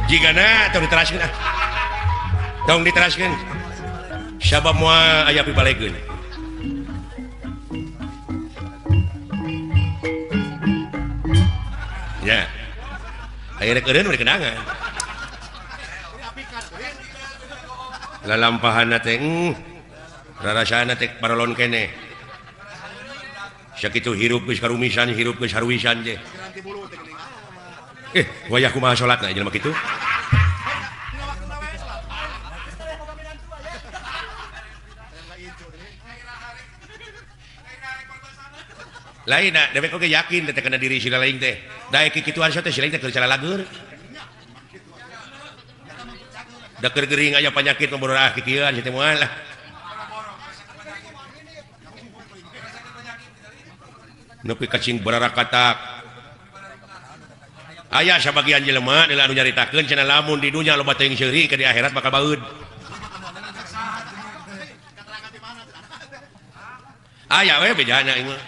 Jigana tong diteraskeun ah. Tong diteraskeun. Sabab moal aya pibalegeun. Ya. Aya rek eureun kenangan. Lalampahanna teh rarasana teh parolon keneh. Sakitu hirup geus karumisan, hirup geus haruisan teh. Wayah kumaha salatna jelema kitu? Lain da dewek oge yakin teh kana diri sila lain teh. Daek kikituan teh sila teh keur calalager. Da keur gering aya panyakit mah bodoh ah kikieuan teh moal lah. Nepi kacing bararakatak. Aya sabagian jelema anu nyaritakeun cenah lamun di dunya loba teuing seuri ke di akhirat bakal baeud. Aya we bejana ieu mah.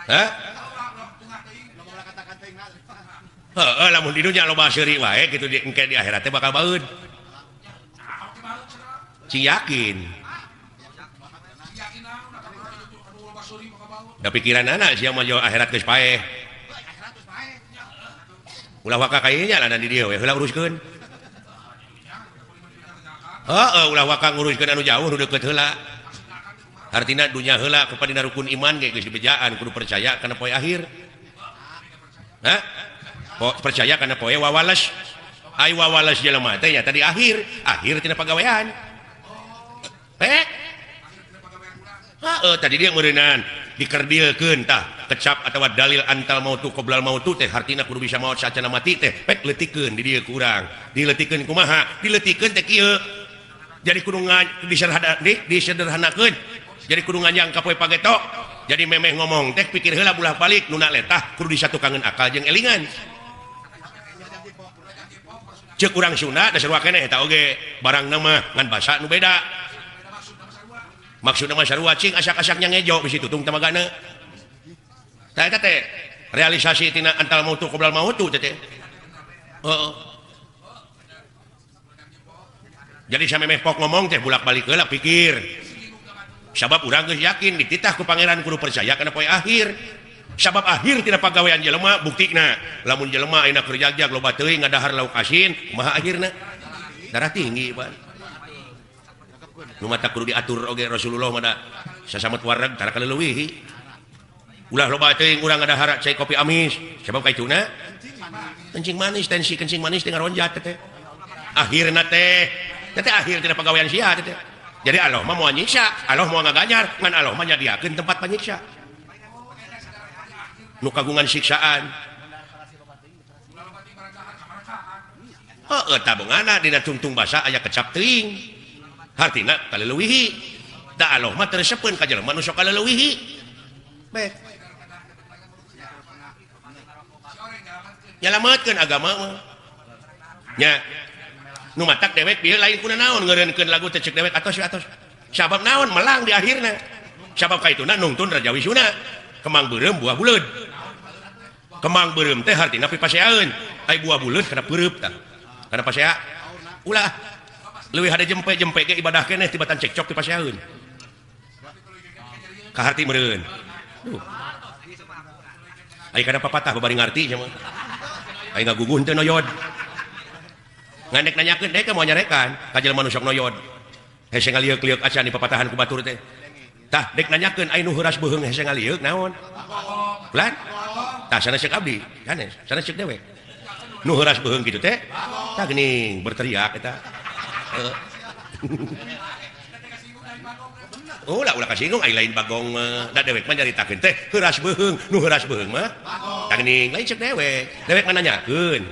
Hah? Heeh, lamun di dunya loba seuri wae kitu engke di akhirat teh bakal baeud. Cing yakin. Da pikiranana sia mah akhirat geus paeh. Ulah waka kayanya lah di dieu we heula uruskeun. Heeh, ulah waka nguruskeun anu jauh nu deukeut heula. Artina dunya heula kepada rukun iman ge geus dibejaan kudu percaya kana poe akhir. Hah? Percaya kana poe wawales. Ai wawales jelema teh nya tadi akhir, akhir tina pagawean. Pek. Heeh, tadi dia meureunan dikerdilkeun tah kecap atawa dalil antal mautu qoblal mautu teh hartina kudu bisa maot sacana mati teh pek leutikeun di dieu ku urang. Dileutikeun kumaha? Dileutikeun teh kieu. Jadi kudu disederhanakeun. Jadi kudu nganjang ka poe pageto. Jadi memeh ngomong teh pikir heula bulah balik nu letah kudu disatukangeun akal jeung elingan. Ceuk urang Sunda da sarua keneh eta oge barangna mah ngan basa nu beda. Maksudna mah sarua cing asak-asaknya ngejo bisi tutung tamagana. Tah eta teh realisasi tina antal mautu qoblal mautu teh teh. Heeh. Jadi samemeh pok ngomong teh bolak-balik heula pikir. Sabab urang geus yakin dititah ku pangeran kudu percaya kana poe akhir. Sabab akhir tina pagawean jelema buktina lamun jelema ayeuna keur jagjag loba teuing ngadahar lauk asin kumaha akhirna? Darah tinggi, Pak. Nu mata kudu diatur oge Rasulullah mah da sasamet wareg tara kaleuwihi. Ulah loba teuing urang ngadahar cai kopi amis sabab kaituna kencing manis, tensi kencing manis teh ngaronjat teh. Akhirna teh teh akhir tina pagawean sia teh. Jadi Allah mah moal nyiksa, Allah moal ngaganjar, ngan Allah mah nyadiakeun tempat panyiksa. Nu kagungan siksaan. Heeh, tabungana dina tungtung basa aya kecap teuing. Hartina kaleuwihi. Da Allah mah teu resepeun ka jelema nu sok kaleuwihi. Baik. Nyalametkeun agama mah. Nya nu matak dewek bieu lain kuna naon ngeureunkeun lagu teh ceuk dewek atos atos. Sabab naon melang di akhirna. Sabab kaituna nungtun Raja Wisuna. Kemang beureum buah buleud. Kemang beureum teh hartina pipaseaeun. Ai buah buleud kana peureub tah. Kana pasea. Ulah leuwih hade jempe-jempe ge ibadah keneh tibatan cekcok pipaseaeun. Kaharti meureun. Duh. Ai kana papatah babari ngarti nya mah. Ai ngaguguh teu noyod. Ngandek nanyakeun dek moal nyarekan ka jelema nu sok noyod. Hese ngalieuk-lieuk acan di papatahan ku batur teh. Tah dek nanyakeun ai nu heuras beuheung hese ngalieuk naon? Bulan? Tah sanes ceuk abdi, sanes, sanes ceuk dewek. Nu heuras beuheung kitu teh? Tah geuning berteriak eta. Ulah ulah kasinggung ai lain bagong mah. Da dewek mah nyaritakeun teh heuras beuheung, nu heuras beuheung mah tah geuning lain ceuk dewek. Dewek mah nanyakeun.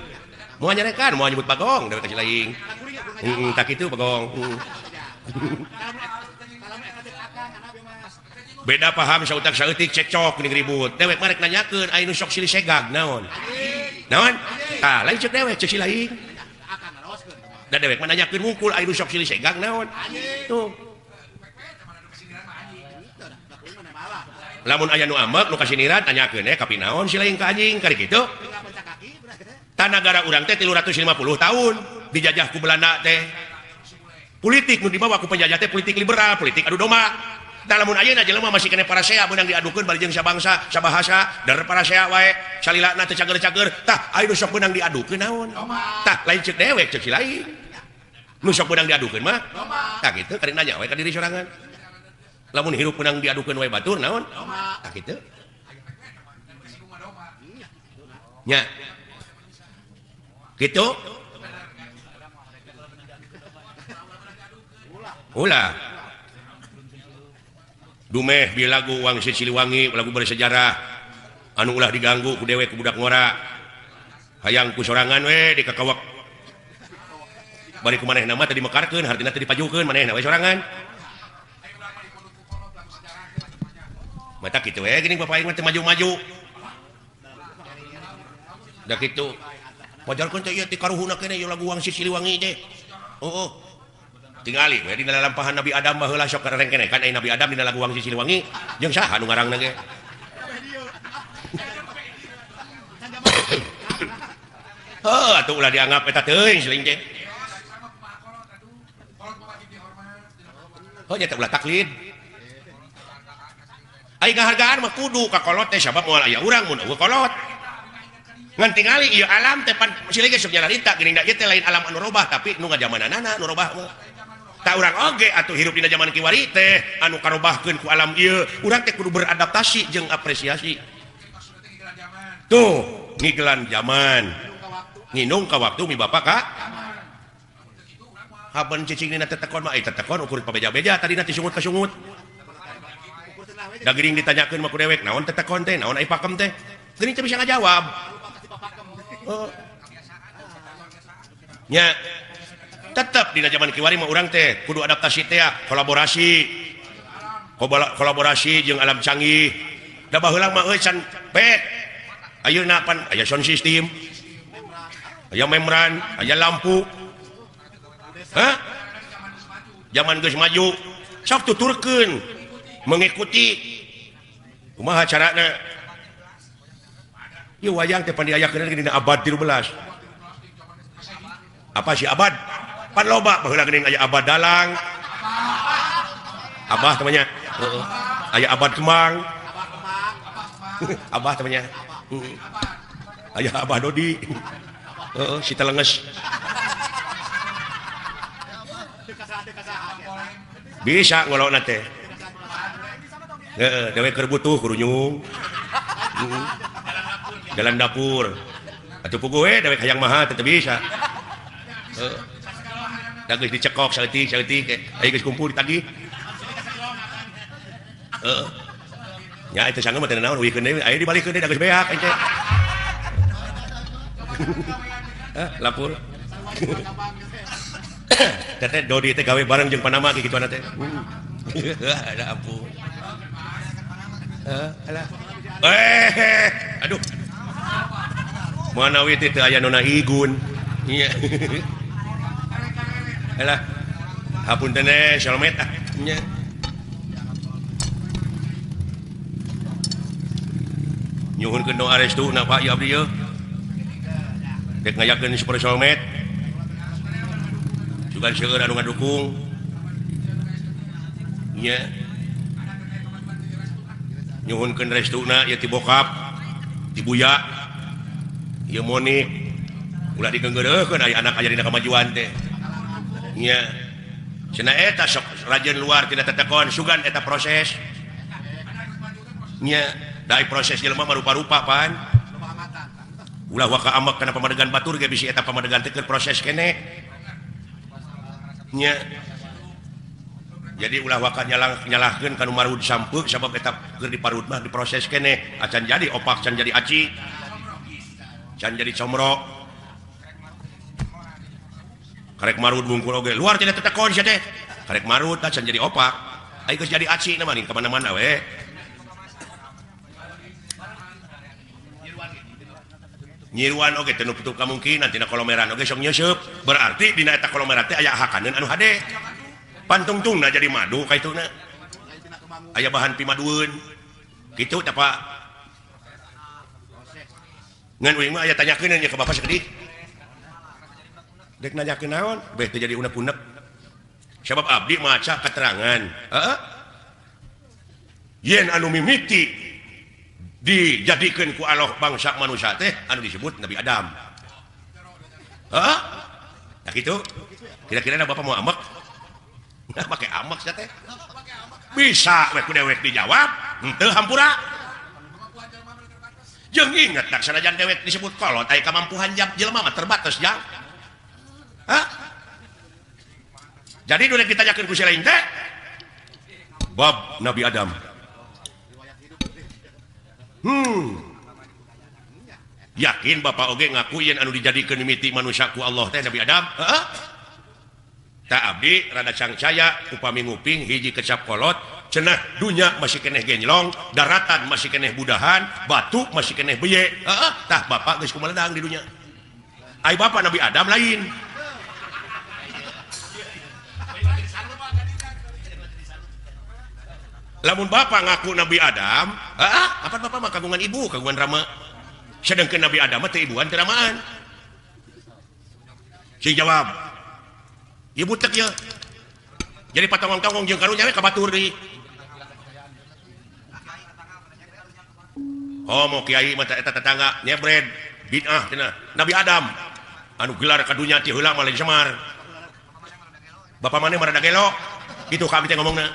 Moal nyarekan, moal nyebut bagong, dewek kasih lain. Heeh, tak kitu bagong. Beda paham sautak saeutik cekcok geuning ribut. Dewek mah rek nanyakeun ai nu sok silih segag naon? Naon? Tah lain ceuk dewek ceuk si lain. Da dewek mah nanyakeun wungkul ai nu sok silih segag naon? Tuh. Lamun aya nu ambek nu kasiniran tanyakeun kapi naon si lain ka anjing kari kitu. Tanah negara urang teh 350 tahun dijajah ku Belanda teh. Politik nu dibawa ku penjajah teh politik liberal, politik adu domba. Tah lamun ayeuna jelema masih kene parasea beunang diadukeun bari jeung sabangsa, sabahasa, dar parasea wae, salilana teh cager-cager. Tah aya nu sok beunang diadukeun naon? Tah lain ceuk dewek, ceuk si lain. Nu sok beunang diadukeun mah? Tah kitu karek nanya we ka diri sorangan. Lamun hirup beunang diadukeun wae batur naon? Tah kitu. Nya. Gitu? Ulah. Dumeh bi lagu Wangsit Siliwangi, lagu bersejarah. Anu ulah diganggu ku dewek ku budak ngora. Hayang ku sorangan we di kakawak. Bari ku manehna mah teu dimekarkeun, hartina teu dipajukeun, manehna we sorangan. Mata kitu we geuning bapak aing mah teu maju-maju. Da kitu. Wajarkeun teh ieu ti karuhuna keneh ieu lagu Wangsit Siliwangi teh. Oh. Tingali we dina lalampahan Nabi Adam baheula sok karengkenekan aya Nabi Adam dina lagu Wangsit Siliwangi jeung saha nu ngarangna ge. Heuh atuh ulah dianggap eta teuing siling teh. Heuh nya teh ulah taklid. Ai ngahargaan mah kudu ka kolot teh sabab moal aya urang mun eueuh kolot. Ngan tingali ieu alam teh pan siling ge sok nyarita geuning da ieu teh lain alam anu robah tapi nu ngajamananana nu robah mah. Tak urang oge atuh hirup dina zaman kiwari teh anu karobahkeun ku alam ieu, urang teh kudu beradaptasi jeung apresiasi. Tuh, ngigelan zaman. Nginung ka waktu mi bapak ka. Haben cicing dina tetekon mah tetekon ukur pabeja-beja tadina ti sungut ka sungut. Da geuning ditanyakeun mah ku dewek, naon tetekon teh, naon ai pakem teh. Geuning teu bisa ngajawab. Oh. Nya tetep dina zaman kiwari mah urang teh kudu adaptasi teh kolaborasi. Kolaborasi jeung alam canggih. Da baheula mah euy can pek. Ayeuna pan aya sound system. Aya membran, aya lampu. Hah? Zaman geus maju, sok tuturkeun mengikuti kumaha carana. Ieu wayang teh pan diayakeun dina abad 13. Apa sih abad? Pan loba baheula geuning aya abad dalang. Abah temannya. Heeh. Aya abad kemang. Abah temannya. Aya abah Dodi. Heeh, si telenges. Bisa ngolokna teh. Heeh, dewe keur butuh kurunyung. Jalan dapur. Atuh puguh we dewek hayang maha teu bisa. Heeh. Da geus dicekok saeutik-saeutik aya geus kumpul ditagih. Heeh. Nya eta sanggeum mah teu naon uihkeun deui aya dibalikeun deui da geus beak ente. Hah, lapor. Teteh Dodi teh gawe bareng jeung Panama kitu kituana teh. Ada ampun. Heuh, alah. Aduh. Mana we teh teu aya nona igun. Iya. Alah. Hapunten teh salmet ah. Nya. Nyuhunkeun doa restu na Pak ieu abdi ieu. Dek ngayakeun super solmet. Sugan seueur anu ngadukung. Nya. Nyuhunkeun restuna ieu ti bokap, ti buya. Ieu Monik. Ulah digeunggeureuhkeun aya anak aya dina kamajuan teh. Nya. Cenah eta sok rajin luar tidak tetekon sugan eta proses. Nya, da proses jelema mah rupa-rupa pan. Ulah waka amek kana pamadegan batur ge bisi eta pamadegan teh keur proses keneh. Nya. Jadi ulah waka nyalahkeun ka nu marud sampeuk sabab eta keur diparud mah diproses keneh, acan jadi opak, can jadi aci. Can jadi comro. Karek marud bungkul oge luar tidak tetekon sia teh. Karek marud can jadi opak. Ai geus jadi aci na mah ka mana-mana we. Nyiruan oge teu nutup kamungkinan tina kolomeran oge sok nyeuseub. Berarti dina eta kolomeran teh aya hakaneun anu hade. Pantungtungna jadi madu kaituna. Aya bahan pimadueun. Kitu teh Pak. Ngan uing mah aya tanyakeun nya ka bapak sakedik. Dek nanyakeun naon? Beh teu jadi unek-unek. Sabab abdi maca keterangan. Heeh. Yen anu mimiti dijadikeun ku Allah bangsa manusia teh anu disebut Nabi Adam. Heeh. Nah kitu. Kira-kira bapak mau amek? Nah make amek sia teh. Bisa we ku dewek dijawab, henteu hampura. Jeung inget tak sanajan dewek disebut kolot aya kamampuhan jelema mah terbatas jang. Hah? Jadi nu rek ditanyakeun ku si lain teh bab Nabi Adam. Yakin bapak oge ngaku yen anu dijadikeun mimiti manusia ku Allah teh Nabi Adam? Heeh. Tak abdi rada cangcaya upami nguping hiji kecap kolot cenah dunya masih keneh genjlong, daratan masih keneh budahan, batu masih keneh beye. Heeh, tah bapak geus kumaledang di dunya. Ai bapak Nabi Adam lain. Lamun bapak ngaku Nabi Adam, heeh, apa bapak mah kagungan ibu, kagungan rama. Sedangkan Nabi Adam mah teu ibuan teu ramaan. Sing jawab. Ibu tek ye. Jadi patongong-tongong jeung karunya we ka batur deui. Oh mau kiai mah eta tetangga nyebred bid'ah cenah. Nabi Adam anu gelar ka dunya ti heula mah lain Semar. Bapak maneh mah rada gelo. Kitu ka abdi teh ngomongna.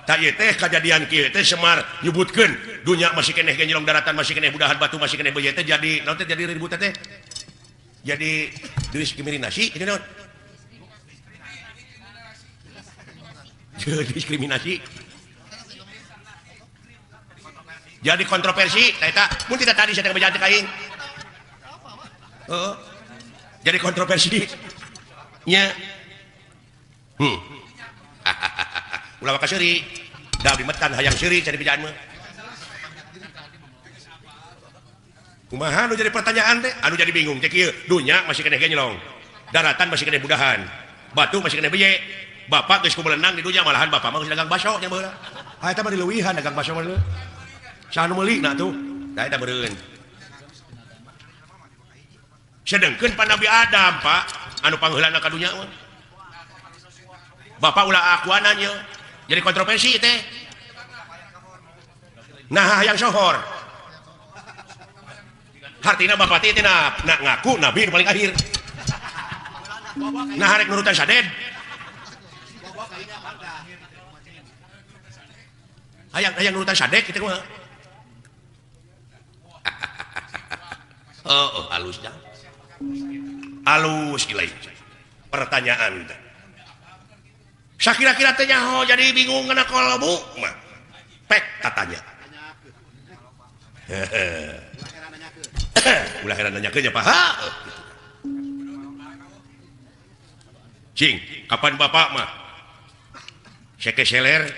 Tak ieu teh kajadian kieu teh Semar nyebutkeun dunya masih keneh genjlong, daratan masih keneh budahan, batu masih keneh beuye teh jadi naon teh jadi ribut teh. Jadi diskriminasi itu naon? Diskriminasi. Jadi kontroversi eta mun tidak tadi saya teh beja teh aing. Heeh. Jadi kontroversi. Nya. Ulah maka seuri. Da abdi metan hayang seuri cari bejaan mah. Kumaha nu jadi pertanyaan teh? Anu jadi bingung teh kieu, dunya masih keneh genjlong. Daratan masih keneh budahan. Batu masih keneh beye. Bapak geus kumelenang di dunya malahan bapak mah geus dagang baso nya baheula. Ah eta mah dileuwihan dagang baso mah. Saha nu meuli na tuh? Da eta beureun. Sedengkeun pa Nabi Adam, Pak, anu pangheulana ka dunya mah. Bapak ulah akuanan ye. Jadi kontroversi teh. Nah hayang sohor. Hartina bapak teh nak ngaku nabi paling akhir. Nah harek nurutan saded. Hayang nurutan saded kitu mah. Oh, halus dah. Halus gila. Pertanyaan teh. Sakira-kira teh nyaho jadi bingung kana kolbu mah. Pek tatanya. Ulah heran nanyakeun nya Pak. Cing, kapan bapak mah? Seke seler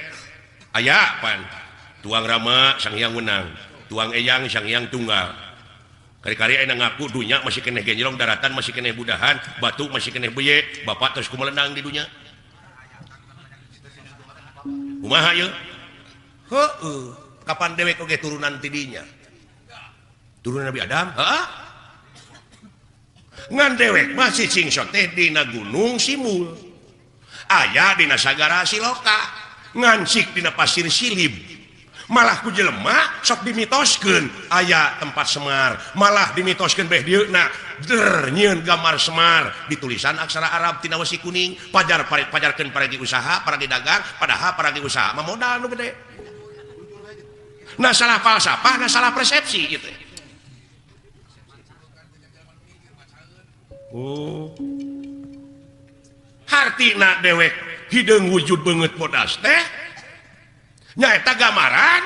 aya pan. Tuang Rama Sang Hyang Wenang, tuang Eyang Sang Hyang Tunggal. Kari-kari ayeuna ngaku dunya masih keneh genjlong, daratan masih keneh budahan, batu masih keneh beye, bapak terus kumelenang di dunya. Kumaha ieu? Heueuh, kapan dewek oge turunan ti dinya? Turunan Nabi Adam? Heeh. Ngan dewek mah si cingsot teh dina gunung Simul. Aya dina sagara Siloka, ngancik dina pasir Silib. Malah ku jelema sok dimitoskeun aya tempat Semar, malah dimitoskeun beh dieuna der nyieun gambar Semar ditulisan aksara Arab tina wesi kuning, pajar pajarkeun paragi usaha, paragi dagang, padahal paragi usaha mah modal nu gede. Nah salah falsafah, nah salah persepsi gitu. Oh. Hartina dewek hideung wujud beungeut bodas teh nyaeta gambaran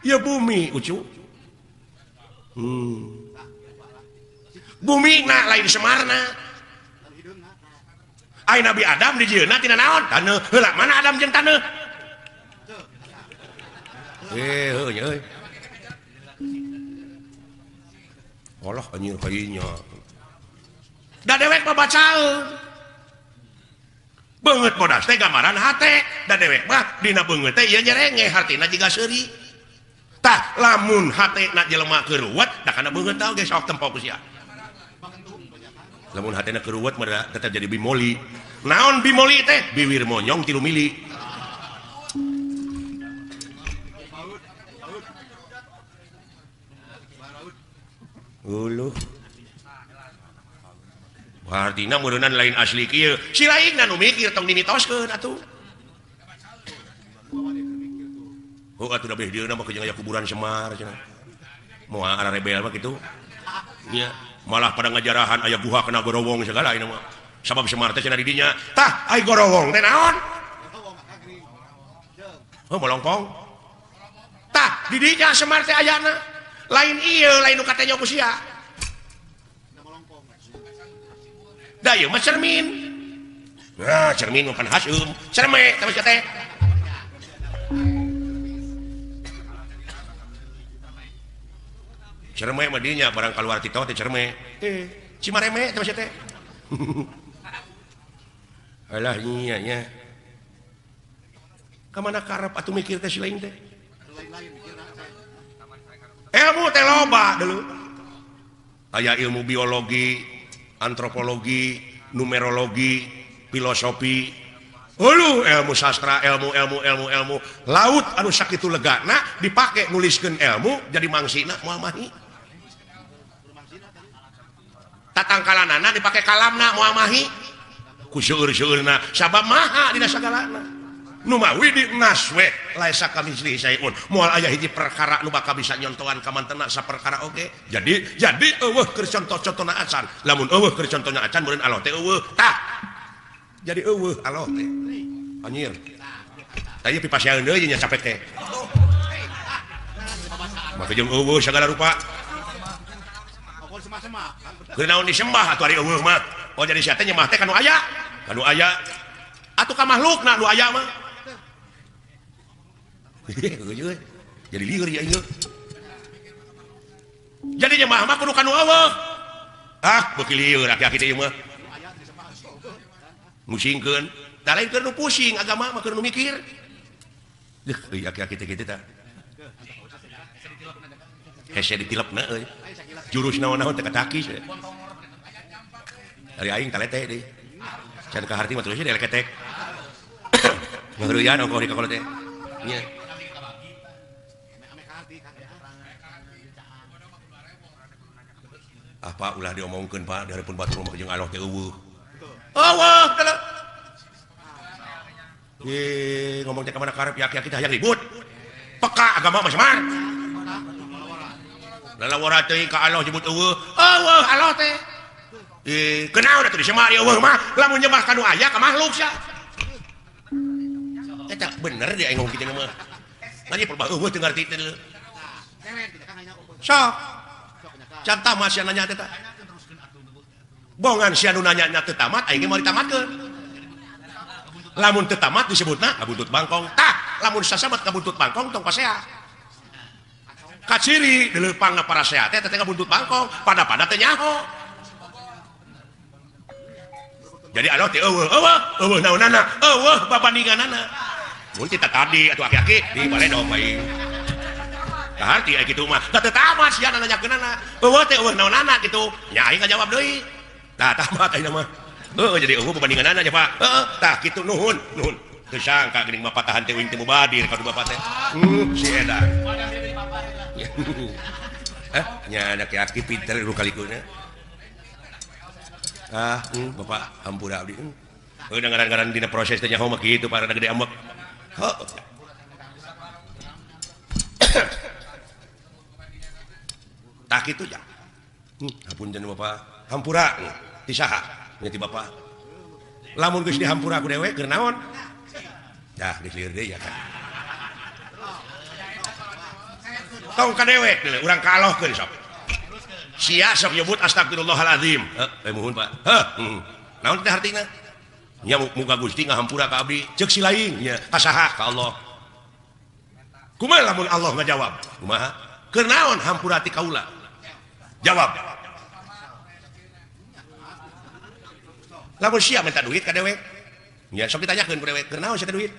ya bumi ucu. Bumi na lain Semarna. Ai Nabi Adam dijieunna tina naon? Taneuh. Heula mana Adam jeung taneuh? Heuh nya euy. Allah anjir kayeunya. Da dewek mah bacaeun. Beungeut bodas teh gambaran hate, da dewek mah dina beungeut teh ieu nyerenge hartina jiga seuri. Tah lamun hatena jelema keur ruwet da kana beungeut tah ge sok tempo ku sia. Lamun hatena keur ruwet mah tetep jadi bimoli. Naon bimoli teh? Biwir monyong 3 mili. Uluh. Artina meureunnan lain asli kieu. Si lainna nu mikir tong dimitoskeun atuh. Oh atuh da beh dieu mah jeung aya kuburan Semar cenah. Moal ararebel mah kitu. Nya malah pada ngajarahan aya guha kena gorowong segala ieu mah. Sabab Semar teh cenah di dinya. Tah ai gorowong teh naon? Oh molongkong. Tah di dinya Semar teh ayana. Lain ieu lain nu katanya ku sia. Da ieu mah cermin. Nah, cermin mah pan haseum. Cerme teh teh. Cerme mah dinya barang kaluar ti teh cerme. Eh, cimareme teh teh. Alah nya nya. Ka mana karep atuh mikir teh si lain teh? Ilmu teh loba dulu. Aya ilmu biologi, antropologi, numerologi, filosofi. Hulu ilmu sastra, ilmu ilmu ilmu ilmu. Laut anu sakitu legana dipake nuliskeun ilmu jadi mangsina moal mahi. Tatangkalanana dipake kalamna moal mahi. Ku seueur-seueurna sabab maha dina sagalana. Nu mawi di nas we laisa kamitslihi syai'un. Moal aya hiji perkara nu bakal bisa nyontohan ka mantena saperkara oge. Jadi eueuh keur contoh-contona acan. Lamun eueuh keur contona acan meureun Allah teh eueuh. Tah. Jadi eueuh Allah teh. Anjir. Tah ieu pipasiaeun deui nya capek teh. Maka jeung eueuh sagala rupa. Keur naon disembah atuh ari eueuh mah. Oh jadi sia teh nyembah teh ka nu aya. Ka nu aya. Atuh ka makhlukna nu aya mah. Jadi lieur ya ieu. Jadi nyembah mah kudu ka nu eueuh. Ah, beuki lieur aki-aki teh ieu mah. Musingkeun. Da lain keur nu pusing agama mah keur nu mikir. Deuh, euy aki-aki teh kitu tah. Hese ditilepna euy. Jurus naon-naon teh katakis. Ari aing talete deui. Can ka harti mah terus dieleketek. Ngahreuyan ongkoh di kakolot teh. Nya. Ah Pak ulah diomongkeun Pak di hareupeun batur mah jeung Allah teh eueuh. Eueuh teh. Ye ngomong teh ka mana karep ya-ya kita hayang ribut. Peka agama mah Semar. Lalawara teuing ka Allah nyebut eueuh. Eueuh Allah teh. Eh kunaon atuh di Semar eueuh mah lamun nyembah ka nu aya ka makhluk sia. Eta bener dia aing ngomong kitu mah. Ngaji perbah eueuh teu ngarti teh. Sok. Can tamat sia nanya teh. Bongan sia nu nanya nya teu tamat aing ge moal ditamatkeun. Lamun teu tamat disebutna kabuntut bangkong. Tah, lamun sasabat kabuntut bangkong tong pasea. Kaciri dileupangna parasea teh teh kabuntut bangkong, pada-pada teh nyaho. Jadi Allah teh eueuh, eueuh, eueuh naonana, eueuh babandinganana. Mun teh tadi atuh aki-aki di baledog bae. Kaharti aya kitu mah. Da teu tamat sia nanyakeunana. Eueuh teh eueuh naonana kitu. Nya aing ngajawab deui. Tah tamat ayeuna mah. Heuh jadi eueuh babandinganana nya Pak. Heuh tah kitu nuhun, nuhun. Teu sangka geuning mah patahan teh uing teh mubadir ka bapak teh. Si edan. Eh nya aki-aki pinter nu kalikunya. Ah, bapak hampura abdi. Heuh ngaran-ngaran dina proses teh nyaho mah kitu para gede ambek. Heuh. Tah kitu ja. Hapunten bapak, hampura ti saha? Nya ti bapak. Lamun geus dihampura ku dewek keur naon? Dah geus lieur deui ya kan. Tong ka dewek urang ka alohkeun sok. Sia sok nyebut astagfirullahalazim. Heuh, muhun Pak. Heuh. Naon teh hartina? Nya muga Gusti ngahampura ka abdi. Ceuk si lain nya ka saha? Ka Allah. Kumaha lamun Allah ngajawab? Kumaha? Keur naon hampura ti kaula? Jawab. Lamun sia minta duit ka dewek. Nya sok ditanyakeun ku dewek, keur naon sia teh duit?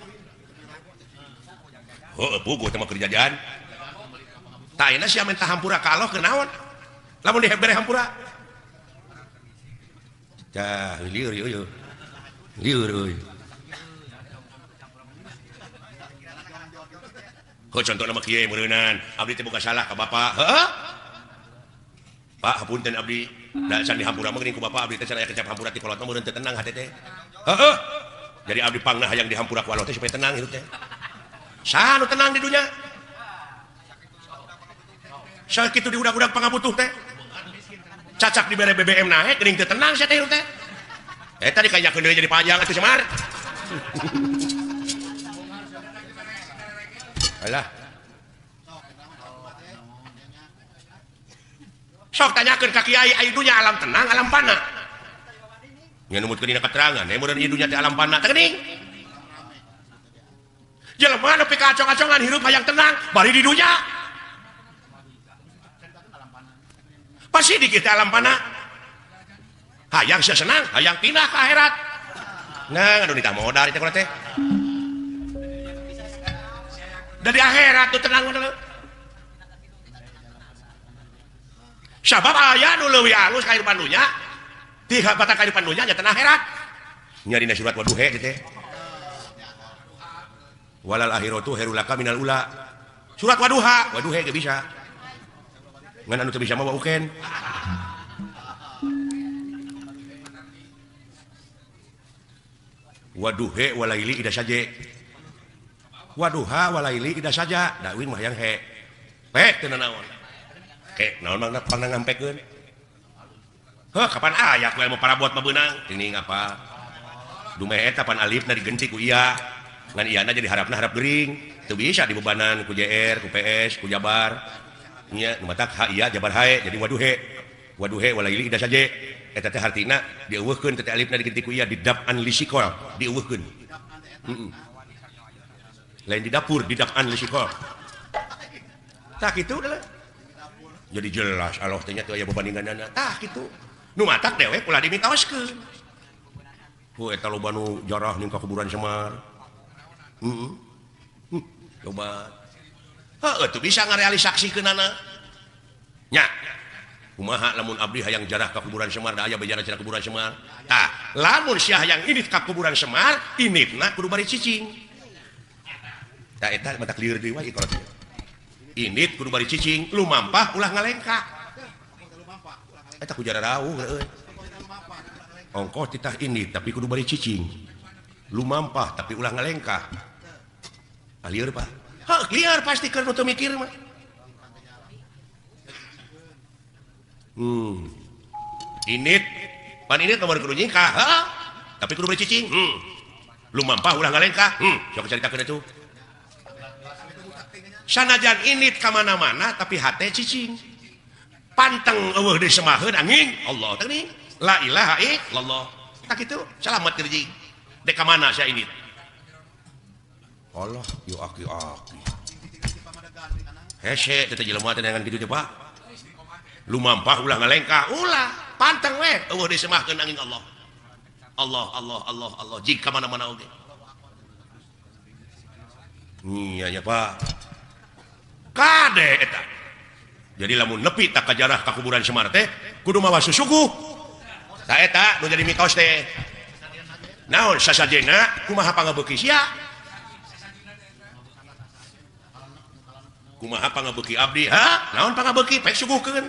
Heuh, puguh teh mah keur jajan. Tah ayeuna sia minta hampura ka Allah kunaon? Lamun dibere hampura. Tah lieur ieu. Lieur euy. Kau contohna mah kieu meureunan, abdi teh boga salah ka bapak. Heeh. Pak hapunten abdi, da can dihampura mah geuning ku bapak abdi teh can aya kecap hampura ti kolot mah meureun teu tenang hate teh. Heeh. Jadi abdi pangna hayang dihampura ku Allah teh supaya tenang hirup teh. Saha nu tenang di dunya? Sakitu diudag-udag pangabutuh teh. Cacak dibere BBM naek geuning teu tenang sia teh hirup teh. Eta dikanyakeun deui jadi panjang atuh Semar. Alah. Sok tanyakeun ka kiai aya dunya alam tenang alam pana. Nya numutkeun dina keterangan, meureun ieu dunya teh alam pana teh geuning. Jelema nepi ka acong-acongan hirup hayang tenang bari di dunya. Pasti di kita alam pana. Hayang sia senang, hayang pindah ke akhirat. Nah, anu ditah modal teh teh. Dari akhirat tuh tenang dulu. Sabab aya nu leuwih alus kahirupan dunya, ti batang kahirupan dunya nya tenang akhirat. Nya dina surat Waduhe teh. Walal akhiratu khairul laka minal ula. Surat Waduha, Waduhe ge bisa. Ngan anu teu bisa mah waukeun. Waduhe walaili ida saje. Waduha walaili ida saja, dakwin mah yang he. Pek teu nanaon. Ke naon mah pangna ngampekeun. Heuh kapan aya ku ilmu parabot mah beunang? Teuing apa? Dumeh eta pan alifna digenti ku iya. Ngan iyana jadi harapna harap gering. Teu bisa dibebanan ku JR, ku PS, ku Jabar. Nya nu matak ha iya Jabar hae jadi waduhe. Waduhe walaili ida saje. Eta teh hartina dieuweuhkeun teh alifna digenti ku iya didap'an lisikol, dieuweuhkeun. Heeh. Lain di dapur, di dap'an lisikol. Tah kitu adalah. Jadi jelas Allah teh nya teu aya bebandinganna. Tah kitu. Nu matak dewek ulah dimitoskeun. Ku eta loba nu jarah ning ka kuburan Semar. Heeh. Loba. Heuh teu bisa ngarealisaksikeunana. Nya. Kumaha lamun abdi hayang jarah ka kuburan Semar, da aya bejarah cenah kuburan Semar. Tah, lamun sia hayang indit ka kuburan Semar, inditna kudu bari cicing. Tah eta matak lieur deui wae kolot. Indit kudu bari cicing, lumampah ulah ngalengkah. Eta ku jararauh euy. Ongkoh titah indit tapi kudu bari cicing. Lumampah tapi ulah ngalengkah. Ah lieur Pak. Heuh, lieur pasti keur nu teu mikir mah. Init, pan init nomor kudu nyingkah, heuh. Tapi kudu bari cicing. Lumampah ulah ngalengkah. Sok caritakeun atuh. Sanajan init ka mana-mana tapi hate cicing. Panteng eueuh disemaheun angin Allah teh geuning. La ilaha illallah. Tah kitu, salamet dirjing. Dek ka mana sia init? Allah, yo aki-aki. Hese teh jelema teh dengan kitu teh Pak. Lumampah ulah ngalengkah, ulah panteng we eueuh disemahkeun angin Allah. Allah Allah Allah Allah jig ka mana-mana oge. Iya nya Pak. Kade eta. Jadi lamun nepi tak kajarah ka kuburan Semar teh kudu mawa susuguh. Tah eta nu jadi mitos teh. Naon sasajena kumaha pangabeuki sia? Kumaha pangabeuki abdi? Ha? Naon pangabeuki? Pek suguhkeun.